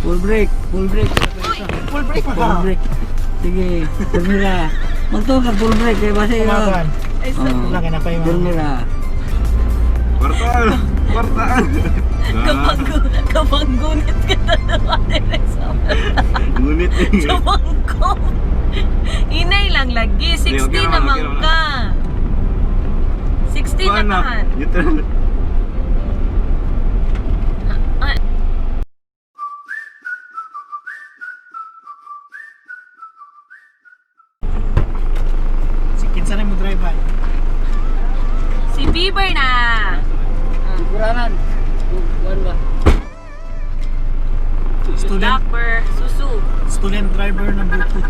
Full brake, full brake. Full brake Full pa. brake. Sige, primera. Magtuo ka full brake kay basi. Kumakan. Ay, Oh. Lang na pa yung Primera. Kwartaan! Kwartaan! Kapag, kapag gunit ka na sa Ngunit eh. sa bangko. Inay lang lagi. 60 Okay naman, naman okay naman. ka. 60 na Paano? kahan. Neutral. Ah, Si kinsa na mo drive ba? si Bieber na. Siguranan. Kuan ba? Student Blackbird, Susu. student driver number 2.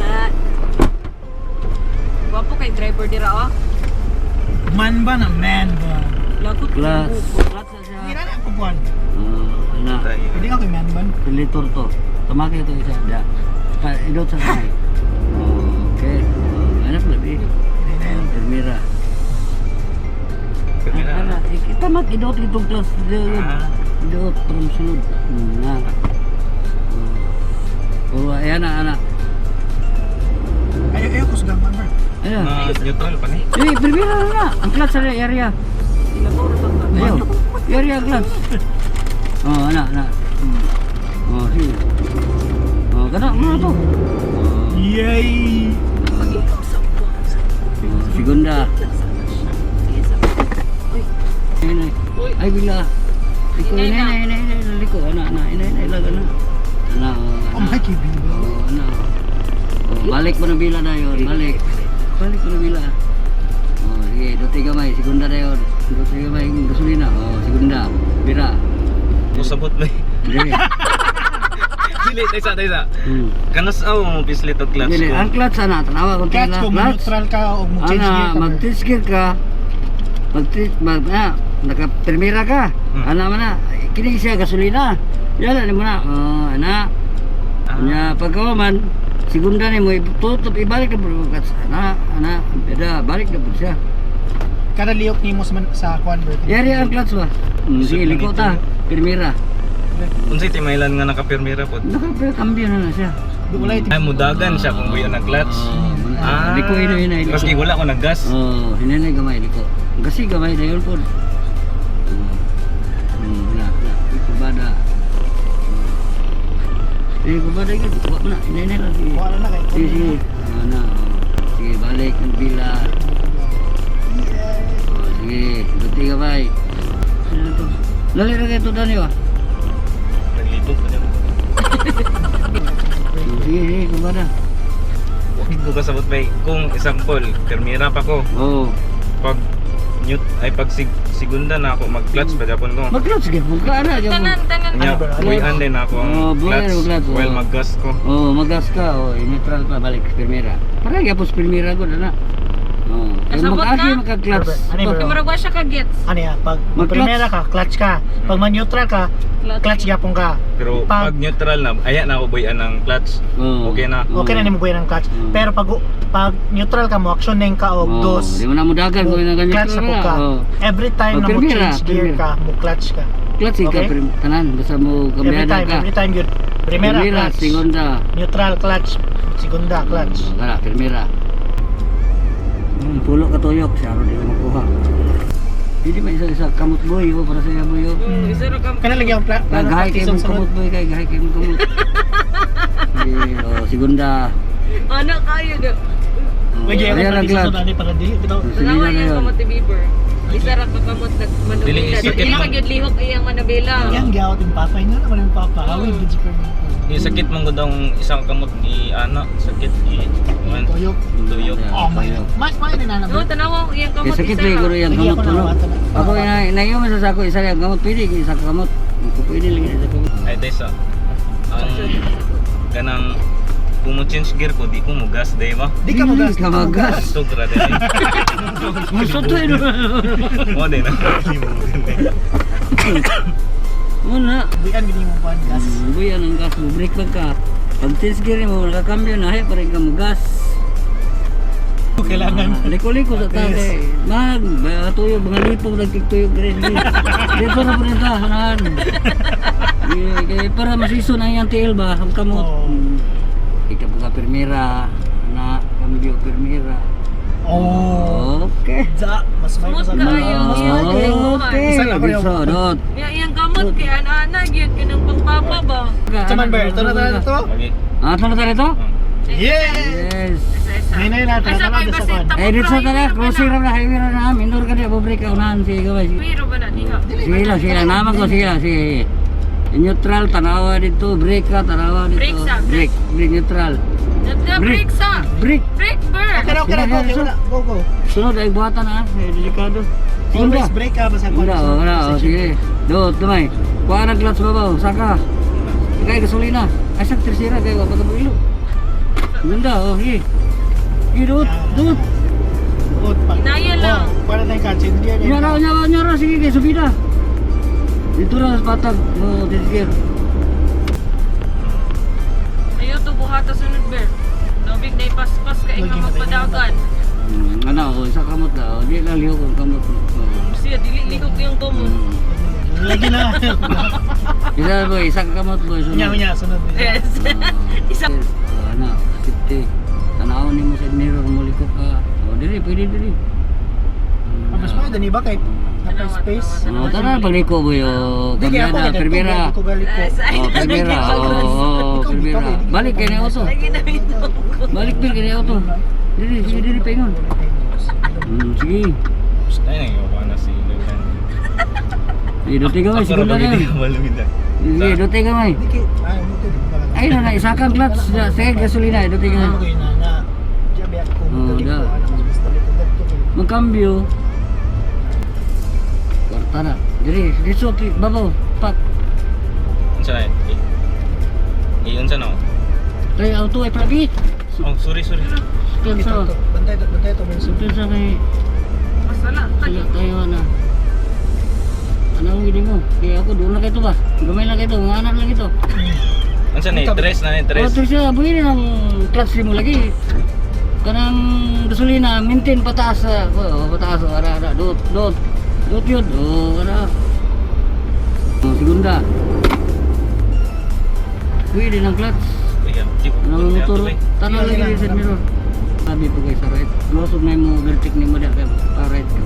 Ah. Gwapo kay driver dira oh. Man ba na man ba? Lagot Class. ko. Clutch na siya. Hindi na na ako buwan. Oh, ana. Hindi ka kay man ban. Litor to. Tumaki ito isa. Da. Pa, idot sa kamay. Okay. Oh, anak labi. Hindi na yun. Oh, primera. Primera. Ana, itamak idot itong class. Ah. Idot from sulod. Na. Oh, ayan na, ana. Ayo ayo kusgang man ba. Ayan. Na neutral pa ni. Eh, primera na na. Ang clutch sa area. Ayaw. Area clutch. Oh, ana, ana. Oh, sige. Oh, kana mo to. Oh, Yay! oh, segunda. Ayun, ay. Ay, bigla. Iko, Inay inay, na. inay, inay, inay, liko. Ana, ana, inay, inay, lang, ana. Ana, oh, Oh ana. my kibiba. Oh, ana. Oh, balik mo ng bila na yun, balik. Balik mo ng bila. Oh, sige, dote gamay, segunda na yun. Dote gamay, gasolina. Oh, segunda. Bira. Musabot ba? Dire. Dili, taysa, taysa. Kanas aw mo pislit og clutch Dili, ko. ang clutch ana, tanawa kung Clutch tingnan. kung neutral ka o mo change gear Ana, ka. Mag mag-change gear ka. Mag mag ah, naka-primera ka. Ana man na, kini siya gasolina. Yan na mo na. Oh, ana. Ah. Nya pagka man segunda ni mo itutup ibalik na po clutch. Ana, ana, beda balik na po siya. Kada liyok nimo sa sa kwan bro. Yari ang clutch ba? Sige, liko ta. Primera. Unsay timaylan nga nakapirmira pod? Naka-cambio na na siya. Di wala Ay mudagan siya kung buya na clutch. Ah, liko ino ino liko. Maski wala ko naggas. Oh, hinanay gamay liko. Kasi gamay na yun po. Na, na. Kubada. Eh, kubada yun. Kuha mo na. Hinanay lang. Sige, Wala na kay. sige. Sige. Ah, na. Oh. Sige, balik ng bila. Oh, sige, guti gamay. Ano to? Lali na kayo ito, Dani, ah. Naglibog pa niya. Sige, sige, kubada. Wakit ko kasabot bay kung example, pirmira pa ko. Oh. Pag newt ay pag segunda na ako mag-clutch pa japon ko. Mag-clutch, sige. Magkaana. Tanan, tanan. Nya, Ano ba? Ano? buyan din ako ang Oh, buyan clutch, ang clutch, while oh. mag-gas ko. Oh, magas ka, oh, neutral pa balik primera. Para gyapon primera gud ana. Oh, kay Kasabot mag-agi na? maka-clutch. Ano yun, Kay murag wa siya ka gets. Ano ya, pag Mag-clutch. primera ka, clutch ka. Pag man-neutral ka, clutch gyapon ka. Pero Pag- pag neutral na, aya na ako buyan ng clutch. Oh. Okay na. Okay na nimo buyan ang clutch. Pero pag pag neutral ka mo, action na ka og Oh, dos. Di mo na mudagan kung na ganyan. Clutch na po ka. Oh. Every time Pag na mo primera, change gear primera. ka, mo clutch ka. Clutch ka Okay. tanan basta mo Every kambyada time, ka. every time yun. Primera, clutch. Segunda. Neutral, clutch. Segunda, clutch. Oh, tara, primera. Pulo ka tuyok, siya ro di ko makuha. Hindi ba isa-isa kamot boy oh, para sa iya boy oh. Isa ra ka. Kana lagi ang plano Gahay kay practice mong sa kamot boy kay gahay kay mong kamot. Sige, oh, segunda. Ano kayo do? Oh, Lagi ang ayan ang practice sa clutch. sunod ani para dili bitaw. Sige Tanawa na iyang yun. kamot ni Bieber. Isa ra ka kamot nag Dili, manubila. sakit Dili man. ka gyud lihok iyang manabila. Yang giawat yung papa, inyo naman yung papa. Awin gid si Fermin. Di sakit man gud ang isang kamot ni ana, sakit ni man Tuyok. tuyok. Oh my. Mas may ni nana. No, tanawa iyang Kaya kamot sakit isa lagi ra. ko yung Lagi kamot ako tulo. nawatan na. Ako na nayo man sa sako isa yung kamot pwede isa ka kamot. Ko pwede lang isa kamot. Ay taysa. Ang kanang kung mo change gear ko, di ko mo gas day ba? Di ka mo gas. Di ka magas. Tug ra din. Musuto ino. Mo din na. Muna. Buyan gid mo kuan gas. Buyan ang gas mo break lang ka. Pag change gear mo nakakambyo na hay pa rin ka mo gas. Kailangan. Ah, Liko-liko sa Yes. tay. Mag, ba tuyog mga lipong nagtigtuyog rin. Dito na po rin ta, hanahan. Kay Kay para masison ang iyang tiil ba, ang kamot. Oo. Ikaw po ka pirmira, na kambyo pirmira. Oh. Okay. Za, mas may Smooth kasama. kaayo. Mas may Okay. Okay. Isa lang ako Dito, dot. Ya, iyang gamot kay ana-ana gyud kanang pangpapa ba. Saman ber, ito na tayo ito. Lagi. Ah, ito na tayo ito? Yeah! Yes. Hinay natin, Asa tanaw kay sa basta kwan. Eh, dito sa tayo, crossing ra na, highway ra na, minor ka di, break ka, unahan, sige, gamay. Pero ba na diha? Sige lang, sige lang, naman ko, sige lang, sige. Neutral, tanawa dito, brake ka, tanawa dito. Brake sa, Brake, brake, neutral. Nagda brake sa. Brake. Brake ber. Okay na, okay na, okay, wala. Go, go. Sunod ay buhatan ah, eh, delikado. Segunda. Always break ka, basta kwan. Segunda, oh, wala, oh, sige. Dot, dumay. Kuha na clutch babaw, saka. Kay gasolina. Ay, sa tersera, kay wala ka ilo. Segunda, oh, sige. Sige, dot, dot. Good pa. Hinaya lang. Oh, para tayong catch. Hindi yan. Nyara, nyara, nyara, sige, kay subida. Dito na sa patag, oh, gear. Ayaw to buhata sunod ber. Nobig na ipaspas ka ikaw Lagi na magpadagan. Ano, oh, isa kamot na, oh, di lang lihok ang kamot. Oh. Siya dili likog yung kamot. Lagi na. Isa boy, isa kamot boy. Sunod. Unya, unya, sunod. Yes. Isa. Oh, ano, safety. Tanaw nimo sa mirror mo liko ka. Oh, diri pwede diri. Mas pa, dani ba kay napay space? Oh, tara paliko boy. Oh, Di kaya ako kamyada, kay primera. Ko galiko. Oh, primera. Oh, oh, primera. Balik kay ni auto. Lagi na ito. Balik bil kay ni auto. Diri, sige diri paingon. Sige. Ay, nangiwa na si Logan. Sige, dote gamay, Ako ra segunda ba na. gid malugid na. Sige, dote gamay. Di kay ay mo to di ba? Ay na na isa kang clutch sa gasolina, dote gamay. Ano kayo na na jabi ako Oh, mo da. ano mas basta liko dadto kay. Magkambyo. Kwarta na. Diri, dito, babaw, pak. Unsa na? Eh, eh, unsa na? Tay auto ay prabi. Oh, sorry, sorry. Suspensa. Ito, bantay to, bantay to men. Suspensa kay Masala. sila tayo na. Ano ang gini mo? Kaya ako doon na kayo ba? Gamay lang kayo, mga anak lang ito. Unsa na? Tres na ni Tres. tres. Oh, siya, buhin ang clutch mo lagi. Kanang gasolina, maintain pataas sa, oh, pataas, oh, ara, ara, dot, dot. Dot yun, oh, ara. Oh, segunda. Pwede ng clutch. Iya, di ko. Ano motor? Tanaw lagi sa mirror. Sabi po kay sa right. Lusog na mo overtake nimo da kay pa right ka.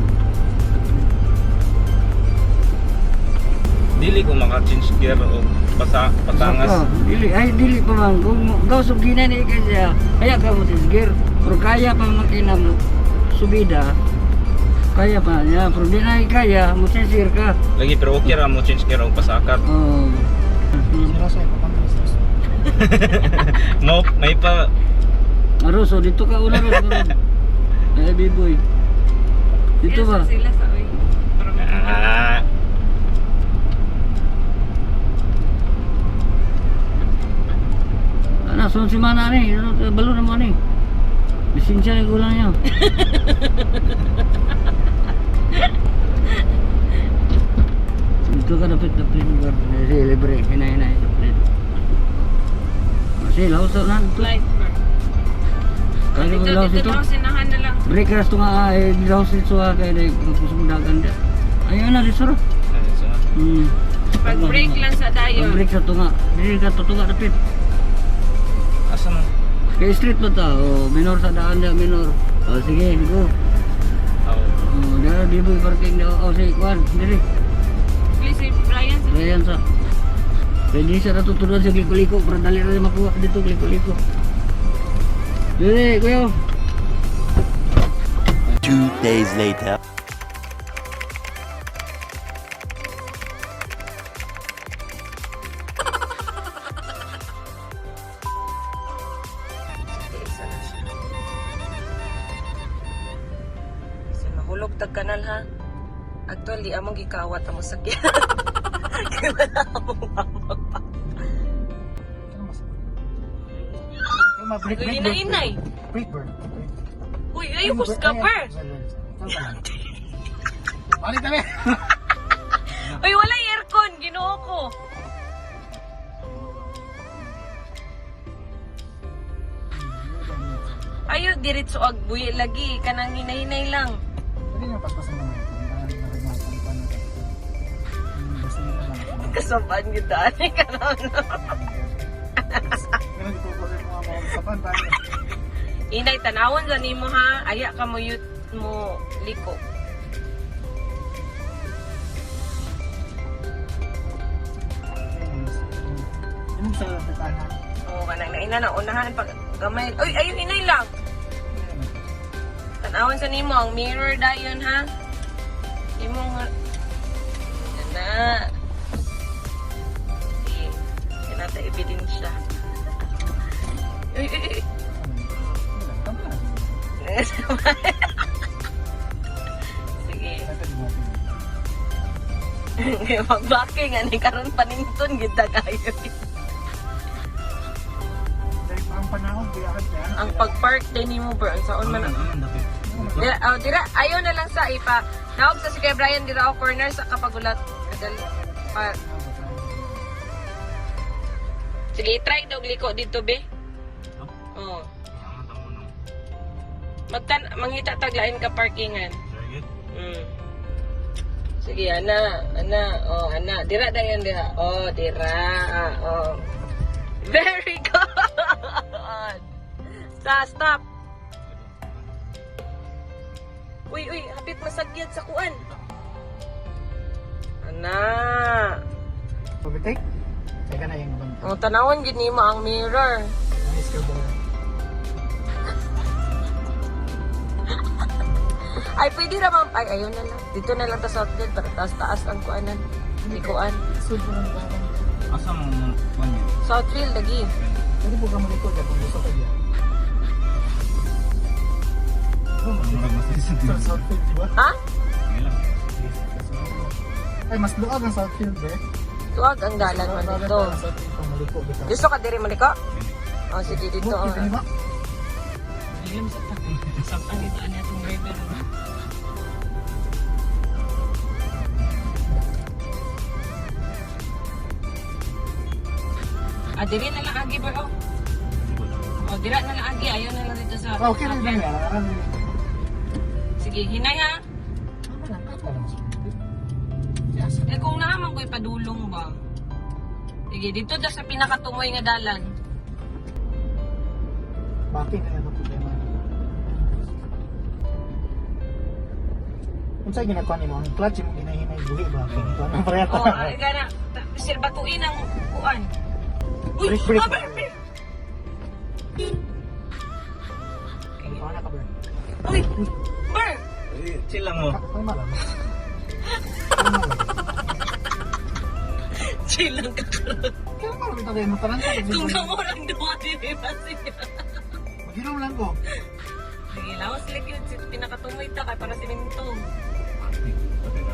Dili ko maka-change gear o pasa patangas. Saka, dili ay dili pa man kung gaw sug gina ni kay siya. Kaya ka mo change gear. Pero kaya pa makina mo subida. Kaya pa niya, pero di na kaya mo change gear ka. Lagi pero okay ra mo change gear og pasakat. Oh. Sira sa ipapangkas. Mo may pa Aro so dito ka una ro. Ay biboy. Dito ba? Sila sa oy. Para ah, Ana sunod si mana ni, balo na mo ni. Lisensya ni gulang niya. Dito ka dapat dapat lugar. Si libre, hinay hinay dapat. Kasi laos na dito. Light ber. Kaya Dito mo laos dito ito. daw sinahan na lang. Break ras to nga eh laos ito ah kay dai kusog dagan dia. Ayun na dito. so, Pag break lang sa dayon. Pag break sa tunga. Dili ka tutunga dapat. asa man? Kay street ba ta? Oh, minor sa daan dia minor. Oh, sige, go. Oh, Oh, dara di mo parking daw. Oh, sige, kuan, diri. Please si Brian sa Dayan sa. Pwede siya natutunan sa liko-liko para dali ra makuha dito liko-liko. Diri, kuya. 2 days later. So, nahulog tag kanal ha. Actually, among gikawat amo sakyan. Kaya wala among mamag pa. Break, Uy, break, inay, inay. break, break. Uy, ayaw ko scamper. Balik kami. Uy, wala aircon. Ginoo ko. Ayo, diretso ag buyi lagi. Kanang hinay-hinay lang. Pwede nyo paspasan naman. Basta nila lang. Kasabaan gyud ani karon. Ganun ito ko sa mga sapan tayo. Inay, tanawon sa nimo ha. Aya ka mo yut mo liko. Yung sa lapitan. Oo, kanang naina na unahan pag gamay. Uy, ayun inay lang. Tanawon sa nimo ang mirror dayon ha. Imong na. Sige. Kanata ebidensya. Uy, uy, uy. Sige. Magbacking ani karon panington gid ta kayo. Ang panahon, kaya ka Ang pag-park din nimo bro, ang saon man. Ano dapit? Dira, oh, dira, ayaw na lang sa ipa. Naog sa si Kuya Brian dira ako corner sa kapagulat. Dali, pa. Sige, try daw liko dito be. Oh. Ang tamo nung. Magtan mangita taglain ka parkingan. Very good. Sige, ana, ana, oh, ana. Dira dayon dira. Oh, dira. Ah, oh. Very good. Sa stop. Uy, uy, hapit masagyad sa kuan. Ana. Overtake? Teka na yung bangka. Oh, tanawon gid nimo ang mirror. Nice ka ba? Ay, pwede ra ma'am. Ay, ayun na lang. Dito na lang ta sa outlet para taas-taas ang kuanan. Likuan. Sud mo ng bangka. Asa mo mo kuan yun? Southfield lagi. Pwede po ka malikod kung gusto ka diyan. Murag mas Sa Southfield, di ba? Ha? Sige lang. Ay, mas luag ang Southfield, eh. Tuwag ang dalan man dito. Ang Southfield pang maliko, bitaw. Gusto ka diri maliko? Oh, sige dito. Buki, Oh. di ba? Saktan dito ani atong driver. Ah, diri na lang agi bro. Oh, dira na lang agi. Ayaw na lang dito sa... Ah, okay lang din. Sige, hinay ha. Tama lang, kahit wala mas. Eh kung naman ko'y padulong ba? Sige, dito da sa pinakatumoy nga dalan. Bakit na ang problema? Unsa ginakuha nimo? Ang clutch imong ginahinay buhi ba? Kung ano pareha Oh, ay gana. Sir, batuin ang kuan. Uy, Brake, brake. ah, brake, brake. Ikaw na ka ba? Uy, Ber! Eh, chill lang mo. Kalma lang. Kalma lang. Chill lang ka karon. Kalma lang tayo. Mataranta ka. Kung kamo lang duwa diri ba siya. Maghinom lang ko. Sige, lawas likod sa pinakatumoy ta kay para siminto.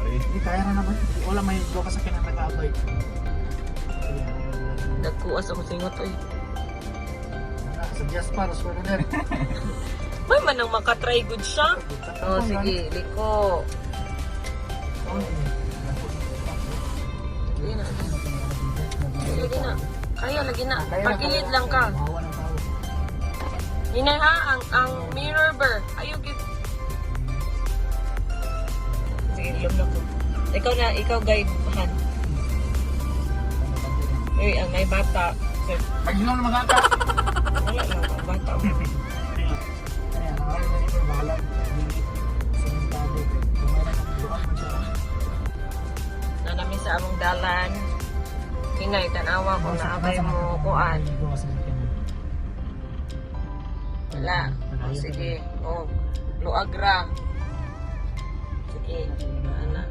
Hindi kaya na naman. Wala may duha ka sa kinang nag-aabay. Nagkuas ako singot oy. Sa Jasper, swerte na rin. May manang makatry good siya. Oh, sige, liko. Sige na. Lagi na. Kaya lagi na. Pagilid lang ka. Mahawa ng tao. Hinay ha, ang mirror ber. Ayaw gid. Sige, ilom na ko. Ikaw na, ikaw guide han. Uy, ang may bata. Sir, Paghinom na mga ka. wala lang ang bata. Ayan, ang aral na nito, bahala. Limit. Sementado. Kumaya na luwag man siya. Na namin sa among dalan. Hinay, tanawa kung naabay mo kuan. Wala. Oh, sige. Oh, luagra. Sige. Ana.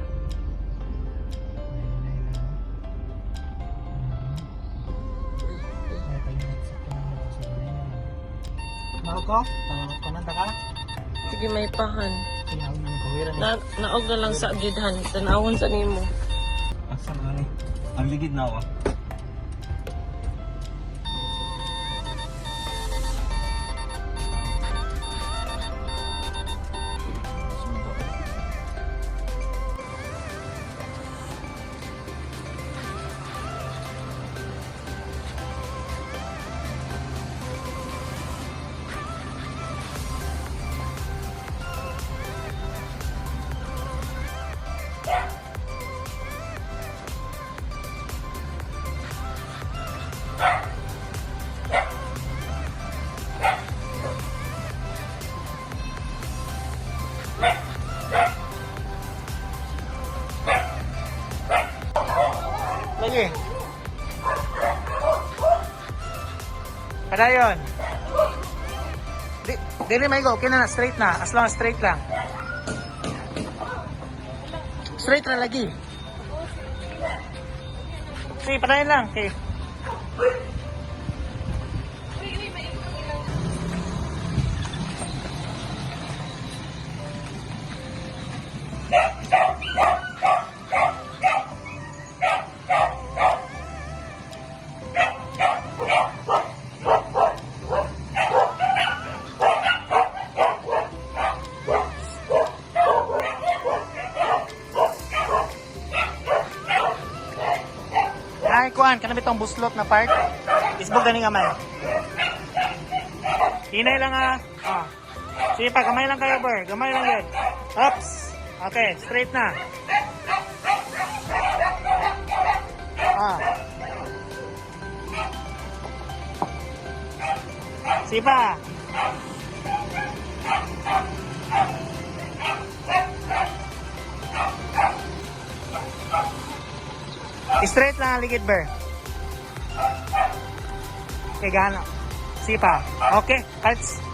Mau ko? Kumanta ka? Sige, may pahan. Sige, ako na magkawira Na, naog na lang sa gidhan. Tanawon sa nimo. Asa na ni? Ang ligid na ako. Padayon. Di, dili may go, okay na na, straight na. As long as straight lang. Straight ra lagi. Sige, padayon lang. Okay. Ay, kuan, kanang bitong buslot na part. Isbog gani gamay. Hinay lang ah. Ah. Sige pa, gamay lang kayo, ber. Gamay lang yun. Oops. Okay, straight na. Ah. Sige pa. Straight lang ang ligid, ber. Okay, gana. Sige pa. Okay, cuts.